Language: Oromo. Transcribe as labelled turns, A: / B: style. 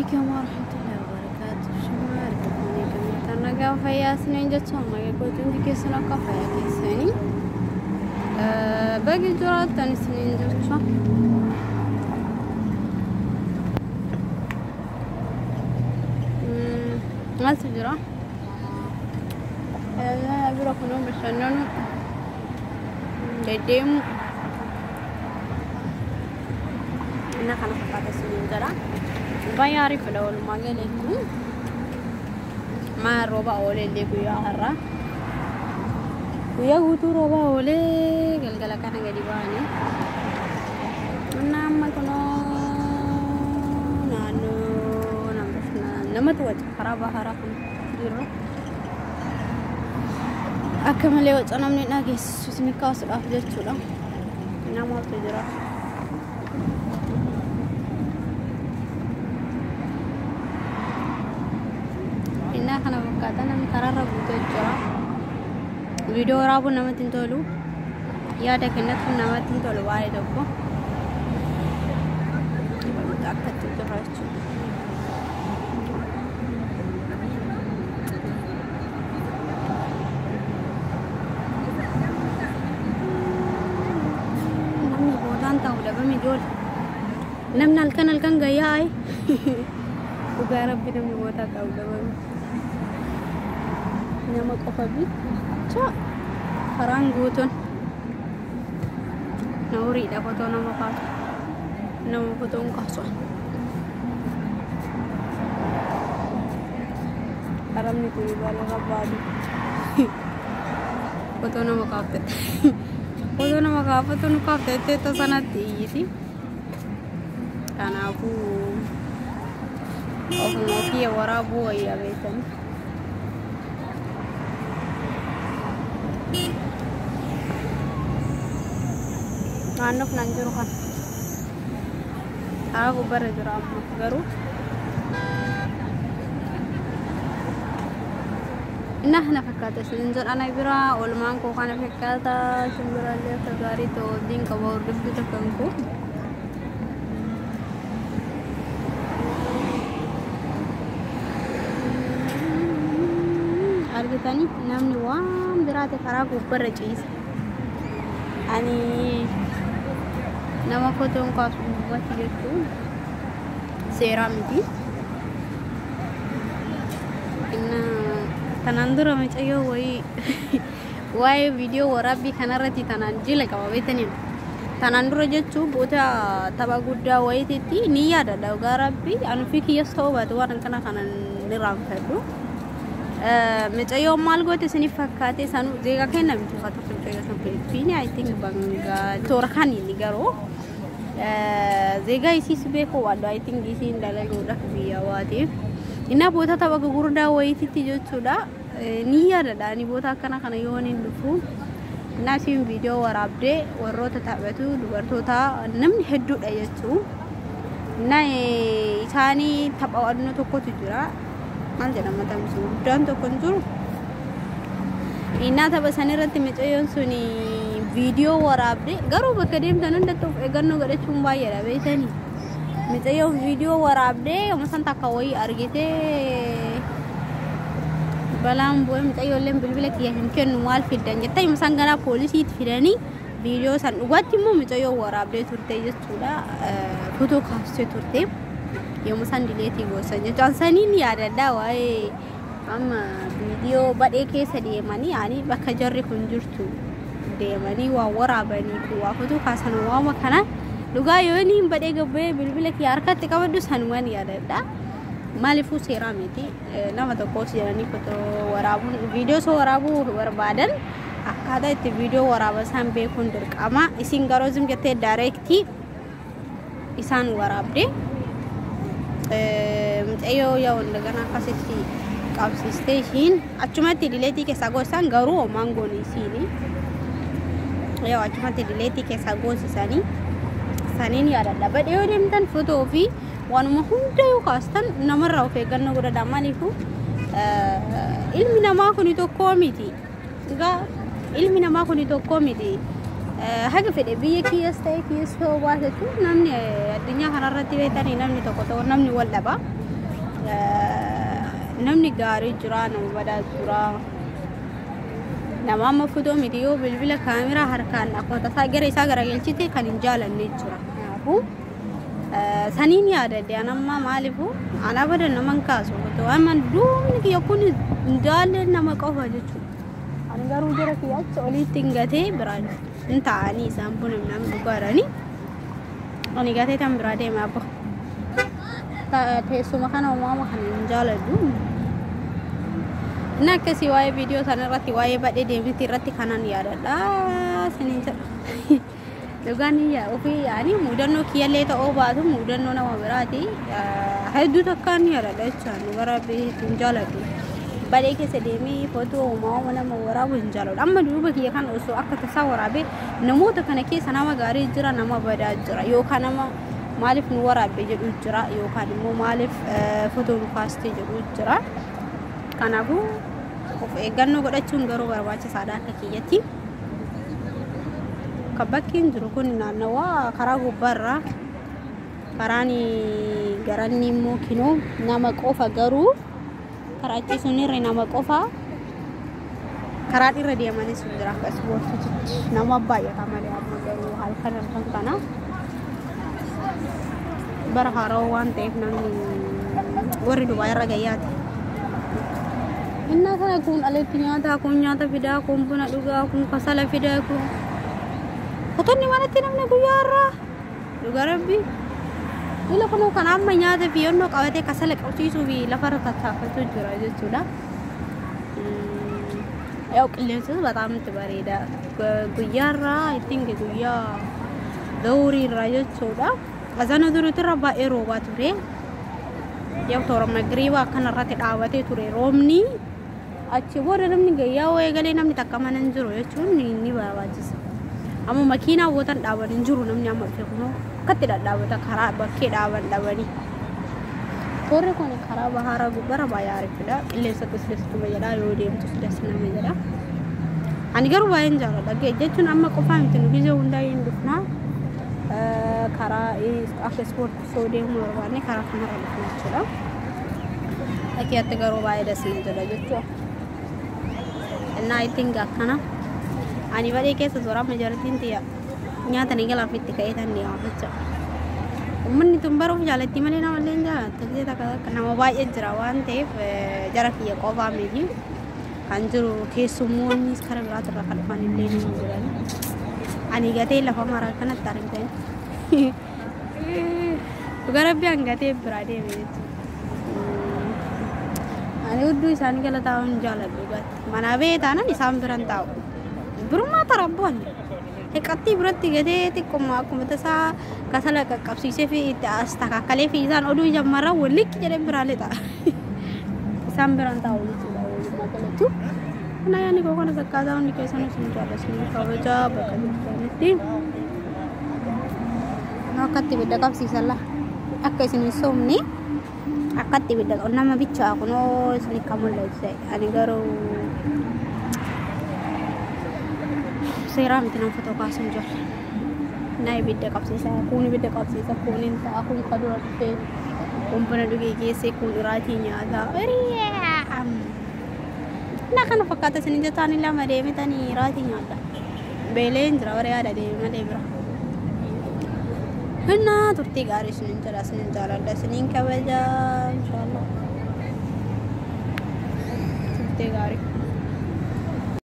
A: Alaikum warahmatullahi wabarakatuh. Shuma argatanii gammataan nagaa fayyaa isiniin jecha nagaa gootuun keessan akka fayyaa keessanii baga jiraattan isiniin jecha. Maaltu jira? Bira kunoo bashannanu deddeemu inni kana fakkaata isiniin jedha. Baay'ee ariifadha walumaa galatti. Maal rooba oolee illee guyyaa har'aa. Guyyaa guutuu rooba oolee galgala kana gadi ba'anii. Inni amma kunoo naannoo namatu waca karaa baharaa kun jiru. Akka malee waca namni dhageessisu isin kaasuudhaaf jechuudha. Namatu jira. Innaa kana fakkaata namni karaarra guutee jira. Viidiyoo waraabuun namatti hin tolu. Yaada kennatuun namatti hin tolu baay'ee tokko. Akkatti jira jechuudha. Namni boodaan ta'u dhabame ijoollee. Namni halkan halkan gayyaa ayi. Dhugaa rabbi namni boodaa ta'u dhabame. Nama qofa bicha karaan guutuun nawriidha fotoo nama kaasu. Nama fotoon kaasu. Arabni kun baala baadu. Fotoo nama kaafte. Fotoo nama kaafatu nu kaafte jettee sanatti iyyiti. Kanaafuu ofuma ofii waraabuu wayyaa beektanii. Naannoof nan jiru kana. Karaa gubbaarra jira amma garuu. Innaa kana fakkaata isin jedhana bira oolmaan koo kana fakkaata simbirallee akka gaarii ta'u wajjin qaba hordoftoota kan koo. Argitanii namni waan biraate karaa gubbaarra ciisa. Ani nama fotoon kaasu gubbaatti jechuun seeraa miti. Tanaan dura mucayyoo wayii waa'ee viidiyoo waraabbii kanarratti tanaan jila qaba beektaniin. Tanaan dura jechuun boota tapha guddaa wayiititti ni yaadadha dhugaa rabbi anu fi kiyyas ta'uu baate waan akkana kanan ni raanfadhu. Mucayyoon maal goote isiniif fakkaate sanuu zeegaa kenna miti uffata mucayyoo sun Filipiinii I think Bangaal toora kaniini garuu zeegaa isiis beekuu waaddu I think isiin dalaguudhaaf biyya waateef. Innaa boota tapha gurguddaa wayiititti jechuudha. Ni yaadadha ani boota akkana kana yoon hin dhufu. Innaa isiin viidiyoo waraabdee warroota taphatu dubartoota namni hedduudha jechuu. Innaa isaanii tapha wadnoo tokkotu jira. Maal jedhama taphni sun guddaan tokko hin jiru. Innaa tapha sanirratti mucayyoon sun viidiyoo waraabdee garuu bakka deemtan hundatti of eeggannoo godhachuun baay'eedha beektanii. Mucayyoon viidiyoo waraabdee yooma san takka wayii argitee balaan bu'ee mucayyoolleen bilbila kiyya hin kennu maal fiddan jettee yooma san gara poolisiitti fidanii viidiyoo san dhugaatti immoo mucayyoo waraabdee turte jechuudha. Fotoo kaastee turte. Yooma san dileetii goosan jechuudha. Saniin yaadadha waa'ee amma viidiyoo badhee keessa deemanii ani bakka jarri kun jirtu deemanii waa waraabanii fi waa fotoo kaasan waama kana dhugaa yoo inni hin badhee gabbee bilbila kiyya harkatti qabadhu sanumaan yaadadha. Maaliifuu seeraa miti nama tokkos jedhanii fotoo waraabuun viidiyoo osoo waraabuu barbaadan akkaataa itti viidiyoo waraaba isaan beekuun dirqama. Isin garuu zim jettee daayireektii isaan waraabde mucayyoo yaa wandagana akkasitti qabsiistee ishiin achumatti dileetii keessaa goosisaan garuu homaan goone isiini. Yaa achumatti dileetii keessaa goosisanii saniin yaadadha. Badhee yoo deemtan fotoo fi waanuma hunda yoo kaastan namarraa of eeggannoo godhadha. Maaliifuu ilmi namaa kuni tokkoo miti. Egaa ilmi namaa kuni tokkoo miti. Haga fedhe biyya kiyyas ta'e kiyyas ta'uu baatetu namni addunyaa kanarratti beektanii namni tokko ta'u namni wal dhaba. Namni gaarii jira, nama badaa jira. Nama amma fotoo miti yoo bilbila kaameraa harkaan akkuma tasaa gara isaa garagalchite kan hin jaalanne jira. Kanaafuu saniin yaadadhe an amma maaliifuu an abadan nama hin kaasu fotoo amma duubni kiyya kun hin jaalle nama qofa jechuudha. Ani garuu jara kiyya achi oliitti hin gatee biraan hin taa'anii isaan buna midhaan dhugaadhanii ani gatee tan biraa deeme abba. Teessuma kana uumama kana hin jaaladhu. Inni akkasii waa'ee viidiyoo sana irratti waa'ee badhee deemiti irratti kanan yaadadha siniin jedha. Dhugaan ofii yaani mudannoo kiyyallee ta'uu baatu mudannoo nama biraati. Hedduu takkaan yaadadha jechaan gara hin jaaladhu. Badhee keessa deemee footoo uumama nama waraabu hin jaaladhu. Amma duuba kiyya kan osoo akka tasaa waraabee namoota kana keessa nama gaarii jira, nama badaa jira, yookaan nama maaliif nu waraabbe jedhu jira, yookaan immoo maaliif footoo nu kaastee jedhu jira. Kanaafuu of eeggannoo godhachuun garuu barbaachisaadha akka kiyyatti. Kan bakkeen jiru kun naannawaa karaa gubbaarraa karaan garanni immoo kinoo nama qofa, garuu karaa achi sunirra nama qofa, karaan irra deemanis hin jira akka ispoortiitti nama baay'ata malee. Amma garuu halkan halkan kana bara haarawaa waan ta'eef namni warri Dubaay irra gayyaati. Innaa kana kun alatti nyaataa, kun nyaata fidaa, kun buna dhugaa, kun kasala fidaa, kun kotonni manatti namni guyyaa irraa dhugaa rabbi. Ila kun kan amma nyaata fi yennoo qabatee kasala qabsiisuu fi lafarra tattaafachuu jira jechuudha. Yaa'u qilleensis በጣም itti bareeda. Guyyaarraa ittiin guyyaa dawurii irraa jechuudha. Azana duruutirra baay'ee roobaa ture. Yaa'u toora magriiba akkanarratti dhaabatee ture roobni. Achi booda namni gayyaa wayii galee namni takka mana hin jiru jechuun ni barbaachisa. Amma makiinaa bootan dhaaban hin jiru, namni amma dhufe kunoo akkatti dhadhaabata karaa bakkee dhaaban dhabanii. Toorri kun karaa bahaara gubbaarra baay'ee ariifidha. Qilleensa qilleensuma jedha, yoo deemtus das nama jedha. Ani garuu baay'een jaalladha. Jechuun amma qofaa miti, nu gizee hundaa hin dhufna. Karaa akka ispoortii soo deemuu barbaanne karaa kanarra dhufna jechuudha. Akkiyyatti garuu baay'ee das na jedha jechuudha. Innaa ittiin akkana. Ani badhee keessa zoraa majoritiin tiyya nyaata ni galaaf itti ka'ee tan deema jechuudha. Uummanni tun baruuf jaalatti malee namallee hin jaallattu. Takka takka nama baay'ee jira waan ta'eef jara kiyya qofaa miti. Kan jiru keessummoonnis karaa biraatirraa kan dhufan illee ni jiran. Ani gatee lafa maraa kanatti argatan. Dhugaa rabbi an gatee biraa deeme jechuudha. Ani hudduu isaanii jala taa'uu hin jaaladhu dhugaatti. Manaa ba'ee taanaan isaan biran taa'u. Birummaa tarabboon. Heqattii biratti gatee xiqquma akkuma tasaa kasala qaqqabsiisee fi itti as takakkalee fi isaan oduu jammarraa walitti jedhee biraa lixa. Isaan biran taa'u jechuudha walumaa galatti. Kana yaani koo kana fakkaataa, hundi keessanuu isin jaallatanii kabajaa bakka jirtanitti. Akkatti ibidda qabsiisan la akka isin hin soomne akkatti ibidda nama bichaa kunoo isin akka mul'atu. Ani garuu seeraa miti nama fotoo kaasuun jira. Na ibidda qabsiisa, kun ibidda qabsiisa, kun hin ta'a, kun ka dura dhufee, kun buna dhugee geessee, kun iraatii nyaata. Na kana fakkaata isin jettaan lama deemitanii iraatii nyaata. Beeleen jira warra yaada deeme malee bira. Innaa turtii gaarii isinin jedha, isinin jaaladha, isinin kabaja, inshallah. Turtii gaarii.